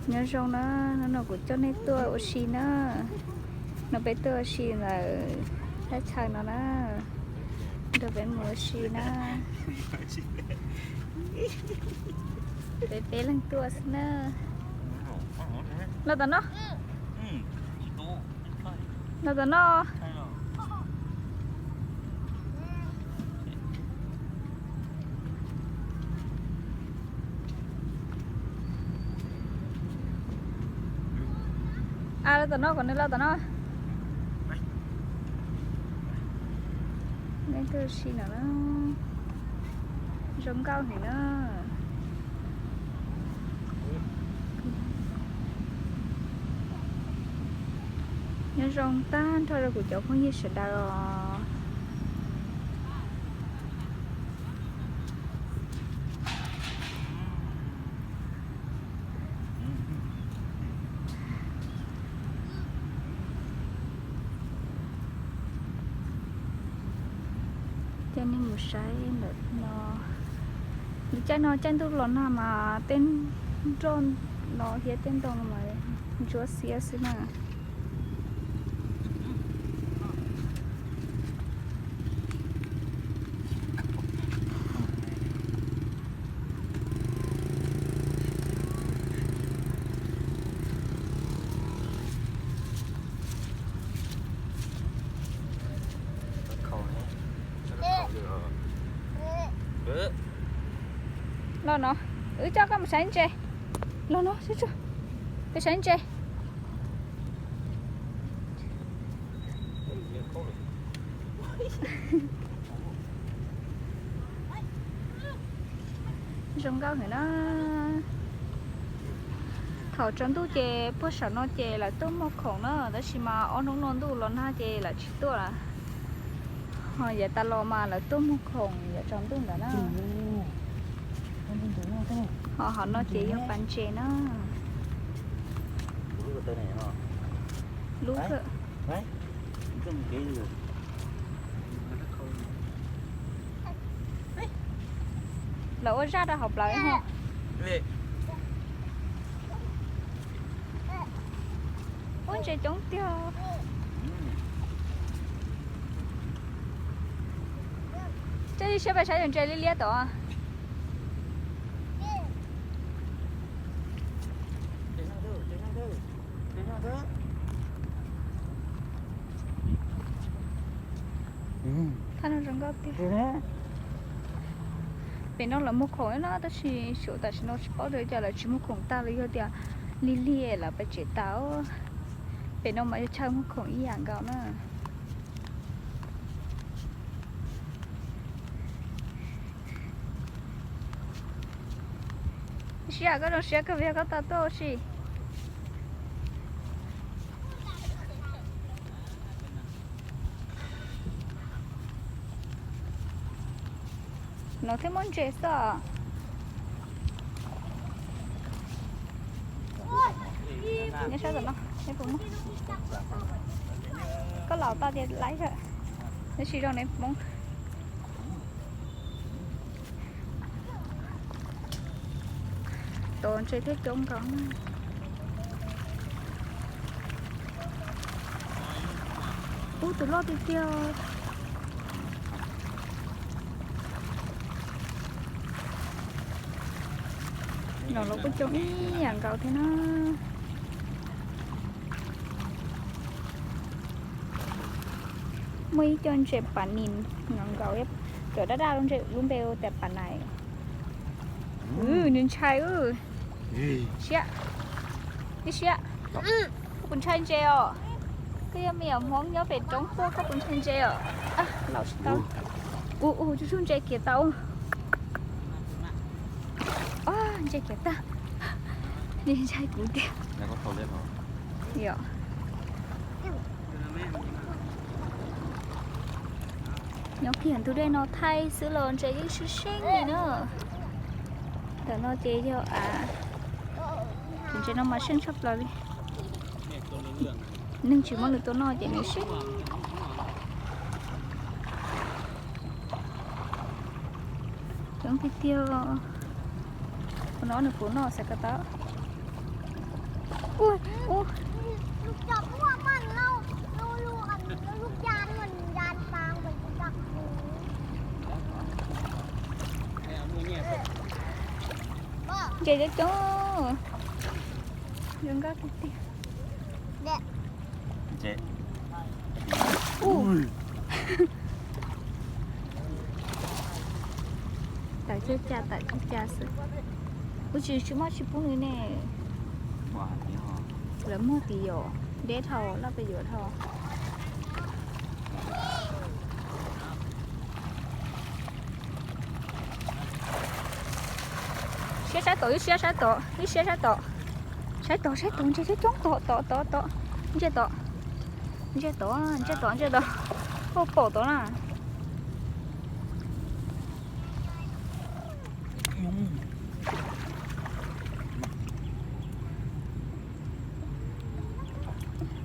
Nyob zoo na, hnub no kuv coj nej tuaj ua si na. No peb tuaj ua si ntawm thaj chaw no na, nrog peb mus ua si na. Peb peb leeg tuaj xwb na. Los tom no. Los tom no. A, los tom no, kom nws los tom no. Nej tuaj ua si no na, zoo nkauj heev na. Nyob zoo tag nrho rau kuv cov phooj ywg sawv daws os. Coj nej mus saib ntawm no. Lub caij no caij ntuj los nag mas tej nroj no thiab tej ntoo no mas ntsuab xiab xwb na. Los no, wb coj koj mus saib ntses. Los no, peb saib ntses. Zoo nkauj heev na. Thaum tsaus ntuj ces puag saum no ces lawv tuaj muag khoom na, tab sis mas ob hnub no ntuj los nag ces lawv tsis tuaj lawm. Ho yav tas los mas lawv tuaj muag khoom yav tsaus ntuj ntawd na. Ho hauv no ces yog pas ntses na. Lub. Lawv ua zaj rau hauv plawv ho. Ua ntses coob tiag. Coj ib siab pais saib cov ntses liab liab tod. Thaj no zoo nkauj tiag. Pem no lawv muag khoom na, tab sis xyov tam sim no tsis paub tias cas lawv tsis muag khoom tag los yog tias lig lig lawv pais tsev tas. Pem no mas yog chaw muag khoom ib yam nkaus na. Siab, koj zoo siab kawg, yog koj tau tuaj ua si. No thiaj muaj ntses xwb. Nyob sab tom no, neb puas muaj? Koj laus tau tias laib lawm, neb tsis zoo neb puas muaj? Tos ntses thiaj coob nkaus. Ub, tus loj tiag tiag. No los kuj coob ib yam nkaus thiab na. Muaj ib co ntses pas nis nkaus nkaus, cov daj daj lub ntses lub npe ua tias pas nais. Nws ntshai. Siab, ib siab, koj puas ntshai ntses os? Koj yog me nyuam Hmoob nyob pem roob tuaj koj puas ntshai ntses os? Laus tsis tau. Ua ua tsuj tsuj ntses kiag tau. Ntses kiag tag. Nws ntshai kuv tiag. Yog. Nyob kiag ntug dej no thaij xwb los ntses yeej seej seej li na. Ntawm no ces yog, tus ntses no mas seej tshaj plaws li. Neeg tsis muab nws tua noj ces nws seej. Coob tiag tiag. Ua no nws puv noj xav ko taw. Ub, ub. Ntses coob coob. Zoo nkauj tiag tiag. Tawm tsuj ca, tawm tsuj ca xwb. Kuv tsis, tsis muaj tsis pub nws ne. Lawv muag tid yom, deb dhau, loj pes yuav dhau. Siab saib tom, ib siab saib tom, ib siab saib tom. Saib tom, saib tom, ntses coob coob, tom tom tom tom. Ntsia tom, ntsia tom, ntsia tom, ntsia tom. Ua paum tom na.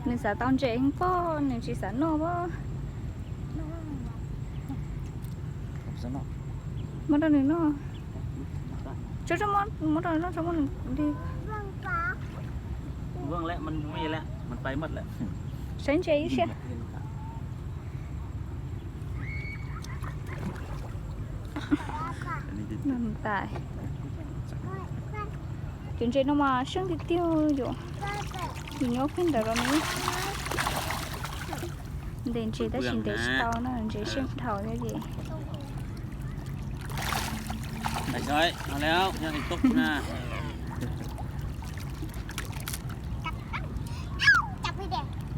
Nws xav tau ntses heev pob, nws tsis xav noj pob. Muab rau nws noj. Tso, tso, muab rau nws noj, tso, muab nws li. Saib ntses ib siab. Cov ntses no mas seej tiag tiag yom. Yus nyob kiag ntawd los nws ntes ntses tab sis ntes tsis tau na, ntses seej dhau thiab ces.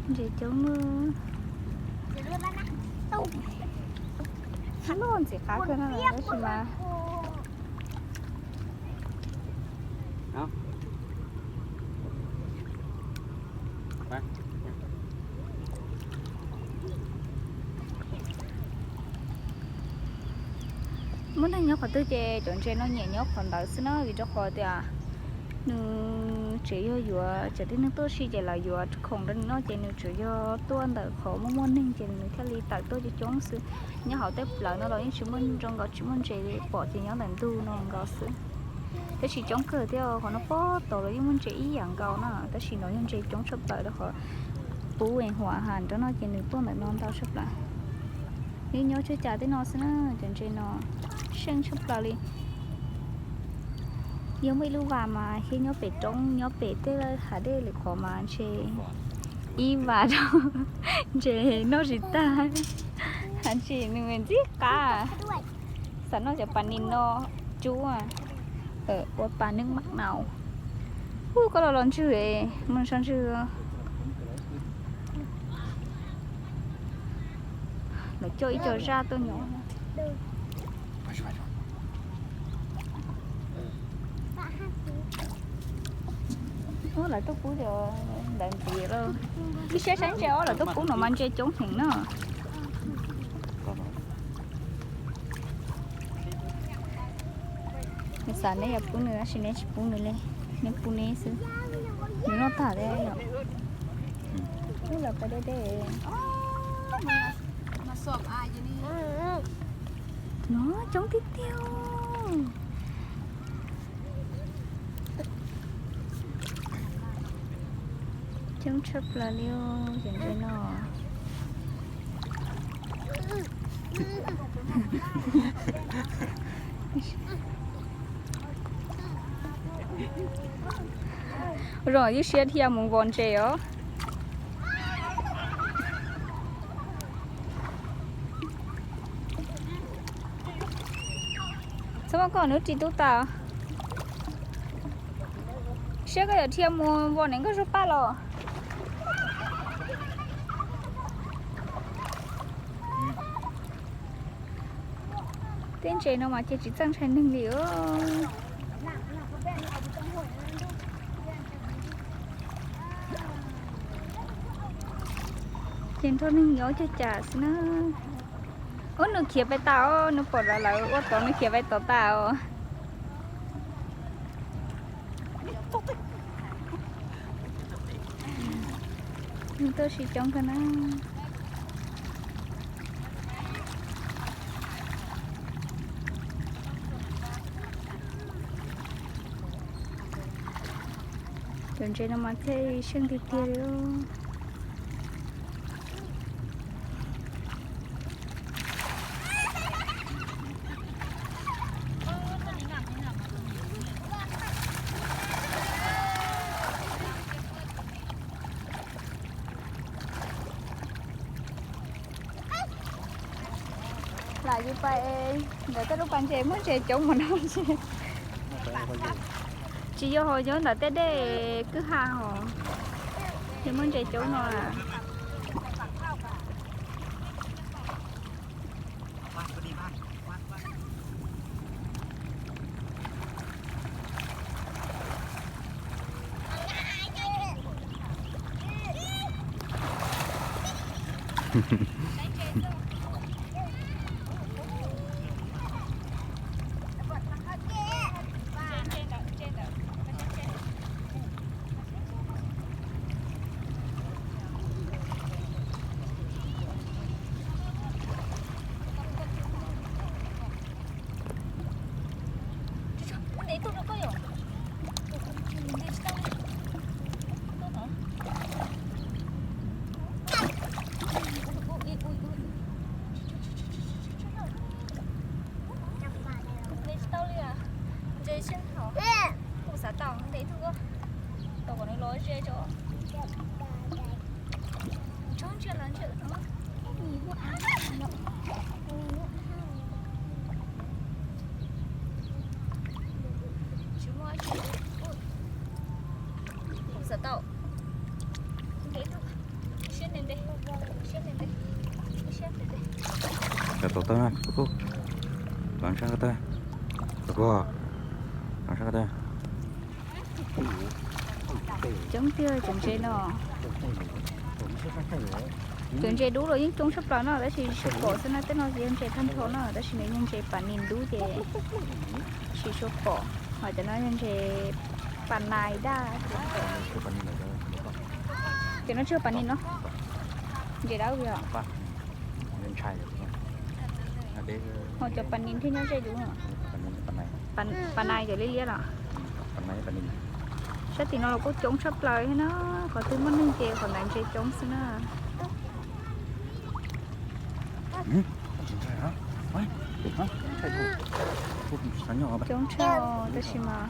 Ntses coob. Loj ntxim qab kawg na tab sis mas muab neeg nyob qhov twg ces cov ntses no nyiam nyob qhov ntawd xwb na, vim rau qhov tias nws tseem yog yuav, cov tib neeg tuaj si ces lawv yuav khoom rau nws noj ces nws tseem yog tuaj ntawm qhov muaj muaj neeg ces nws thiaj li tawm tuaj coob coob xwb. Nyob hauv tej plawv no los yeej tsis muaj zoo nkaus, tsis muaj ntses li, pom ces nyob ntawm ntug no nkaus xwb. Tab sis coob kawg thiab, qhov no pob tod los yeej muaj ntses ib yam nkaus na, tab sis no yog ntses coob tshaj plaws rau qhov puv es huam has rau no ces nws tuaj ntawm no ntau tshaj plaws. Nws nyob tsuj ca tej no xwb na, cov ntses no seej tshaj plaws li. Yog muaj ib lub vas mas thiab nyob pem roob, nyob pem tej hav dej lwm qhov mas ntshe ib vas rau ntses noj tsis tag. Has tsis nws ntxim qab. Xav noj cov pas nis no, cua, ua pas neeb maj nau. Ub, koj los los ntswg, mus so ntswg. Lawv coj ib co zaj tuaj nyob. Ub, lawv tuaj pub cov ntawd ntxiv lawm. Ib siab saib ntses os, lawv tuaj pub no mas ntses coob heev na. Nws xav neb yuav pub nws tab sis neb tsis pub nws li, neb pub neb xwb. Nws noj tag thiab yom. Ub, lawv pais deb deb. No coob tiag tiag. Coob tshaj plaws li os, cov ntses no. Ua zoo ib siab dhia mus vos ntses os. Txhob muab koj hnub ris tub tas. Siab koj yuav dhia mus vos nees nkauj zog paj los. Tej ntses no mas ces tsis txawj ntshai neeg li os. Ces nrog neeg nyob cog cas xwb na. Ub, nws khiav pais tas os, nws pom lawv ua tod nws khiav pais tod tas os. Nws tuaj sib coob kawg na. Cov ntses no mas thiaj seej tiag tiag li. Lam yus pais ntawm tej lub pas ntses muab ntses coob mus no tsis, tsis yog hos nyob ntawm tej dej kwj ha hos, ces muab ntses coob no lawm. Ntses tsis tau li os. Ntses tsis tau, kuv xav tau ntev tuaj, tau kom nws los ze tso. Tsob ntsia los ntsia no. Tsis muaj, kuv xav tau. Ntev tuaj, siab ntev ntev, siab ntev ntev, siab ntev ntev. Cov tau tawb na, los ntsia ko tawb, los ntsia ko tawb. Coob tiag cov ntses no. Cov ntses dub los yeej coob tshaj plaws no tab sis tsis tshua pom xwb na, tej no yog ntses thaj nrho no tab sis nws yog ntses pas nis dub ces tsis tshua pom, ho cov no yog ntses pas nais daj. Cov no tsis yog pas nis no, ntses dawb li os. Ho cov pas nis thiaj nyob ze dub. Pas nais cov liab liab los. Sab tim no los kuj coob tshaj plaws thiab na, qhov twg muaj neeg ces qhov ntawd ntses coob xwb na. Coob tshaj tab sis mas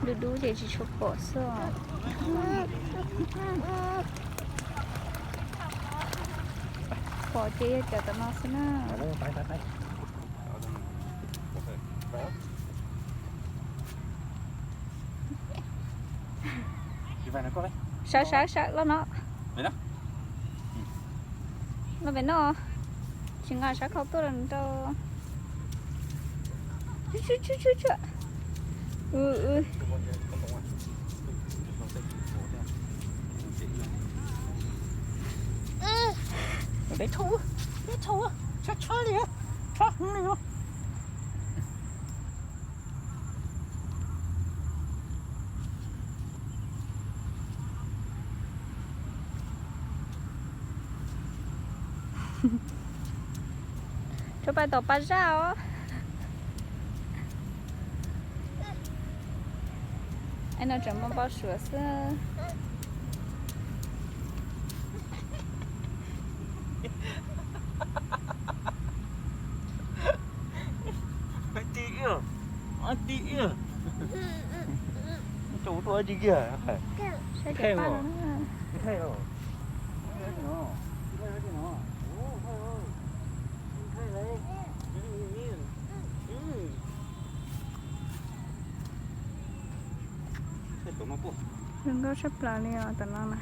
dub dub ces tsis tshua pom xwb. Pom ces yog cov tom no xwb na. Sawv sawv sawv los no. Los pem no, tsis nqa sab khau tuaj los rau. Deb thaum, deb thaum, tshab tshab li, tshab heev li. Tsuas pais tom pas zaj os. Es no tseem npau npau suav xwb. Ti, ti, tau tuaj tsis kiag. Zoo nkauj tshaj plaws li os tom no na.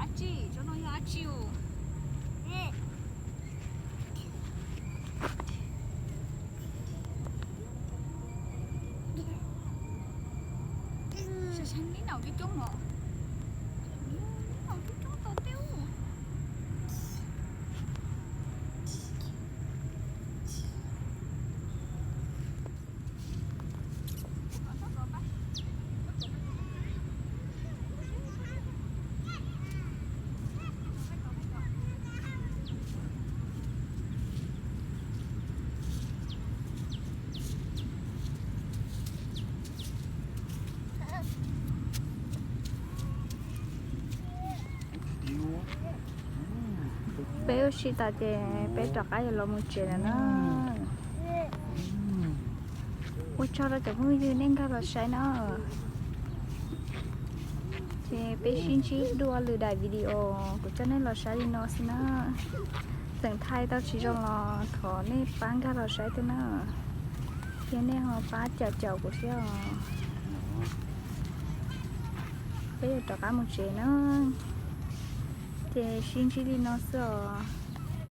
Ab tsi, tsob no yog ab tsi os. Saib saib, neb naus coob coob os. Neb naus coob coob tau teb ub. Peb ua si tas ces peb rov qab yuav los mus tsev lawm na. Ua tsaug rau cov phooj ywg nej nkag los saib na. Ces peb sib ntsib dua lwm daim video, kuv coj nej los saib li no xwb na. Txawm thaij tau tsis zoo los thov nej pab nkag los saib thiab na. Thiab nej ho pab caum caum kuv thiab os. Peb yuav rov qab mus tsev na. Ces sib ntsib li no xwb os.